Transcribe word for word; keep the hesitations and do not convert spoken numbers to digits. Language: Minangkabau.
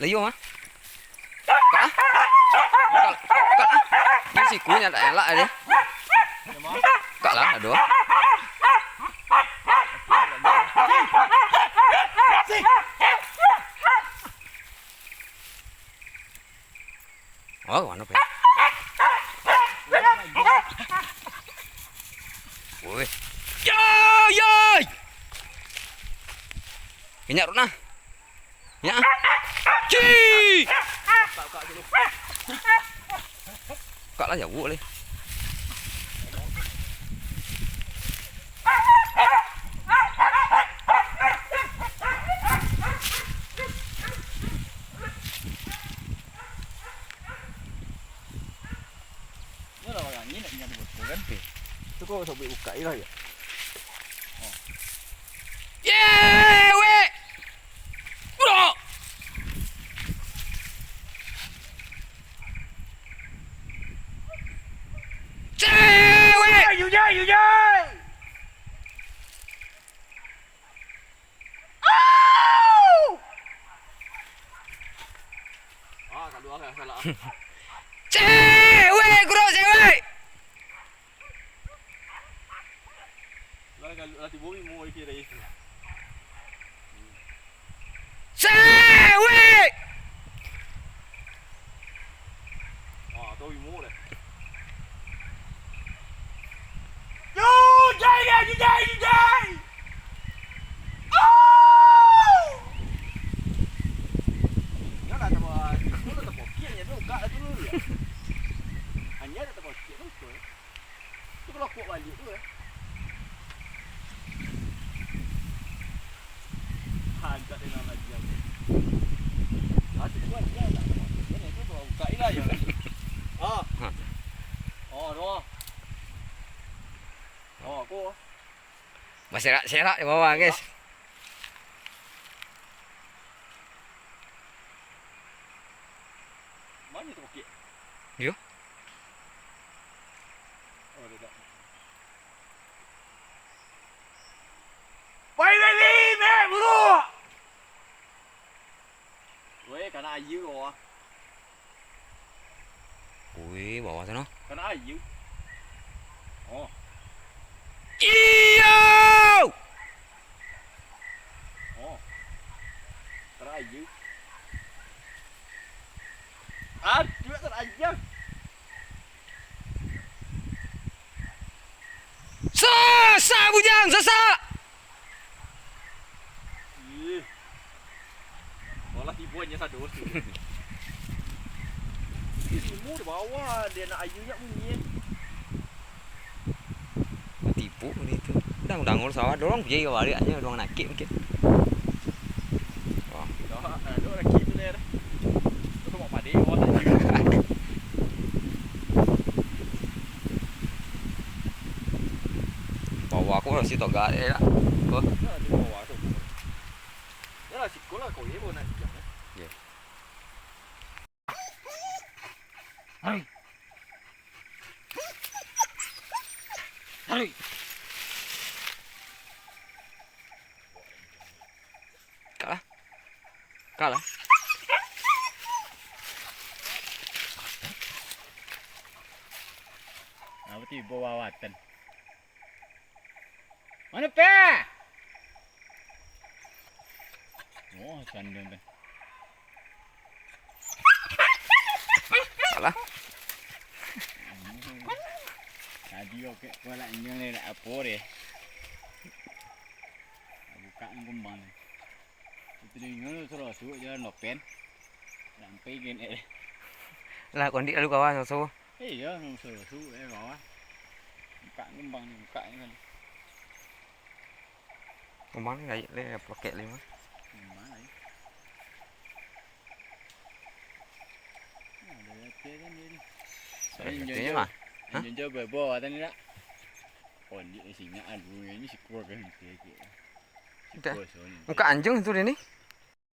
Iyo mah. Kak. Kak. Kak. Ini siku nyo tak elak aja. Kak lah, aduh. Oh, mano pe? Woi. Yoi, yoi. Minyak rut nah. Ya. Ci. Kak lah jauh leh. Nyo lah orang ni nak ingat botol kan? Oke. Tu kau sobek buka je lah ya. Oh. Cewek! Bro! Cewek! Yujai, yujai! Au! Ah, kalua lah, salah. Cewek, bro, cewek! Lah, kalau lah tibo, mau kira itu. Cewek! Ah, tu imo deh. Yo, jai, jai, jai, jai. Oh! Yo lah, tambah, yo lah, tambah kian ya, tu, gak tu dulu ya. Hanya ada tambah kian tu, tu. Tu kalau kuat balik tu, eh. Handak dia nak lagi aku. Ah, tu kuat dia nak. Dia nak tu buka lah ya. Ah. Ha. Oh, tu. Oh, aku. Baserak-serak di bawah, guys. Mana tu okey? Yo. Oh, dia tak. Pai lagi, meh, buruk. Weh, kana aia kau ah. Weh, bawah tu noh. Kana aia. Oh. Iyo! Oh. Kana aia. Aduh, kana aia. Sasak, bujang, sasak! Ih. Malah tibo nyo sado tu. Ih, limo di bawah, dia nak aia nyo bunyi. Tibo ni tu. Dah, dah ngurus awak, dorong je balik aja, dorong nakik mungkin. Wah. Dah, ado lagi tu, Ler. Tu mau padi, wah, tak juga. Bawah aku masih togak je lah. Apa? Ya, di bawah tu. Ya lah, siko lah kau, ya, kau nak jam, ya. Ya. Hai. Hai. Kalah. Kalah. Apa tibo wawatan? Mana pe? Oh, sandung kan. Salah. Tadi oke, kau nak nyong ni nak apa deh? Buka kembang ni. Itu dia nyong suruh masuk jalan lopen. Sampai gini eh. Lah, kondik lalu kawan, so. Iya, nang susu eh, kawan. Buka kembang ni, buka ni kan. Kembang ni gaik le, pakai le mah. Kembang ni. Nah, ada latihan kan dia ni. Ada latihan mah. Hah? Anjing jauh bebo, ada ni tak? Oh, dia singa alu ni, siko kan, sikit. Udah. Muka anjing tu dia ni.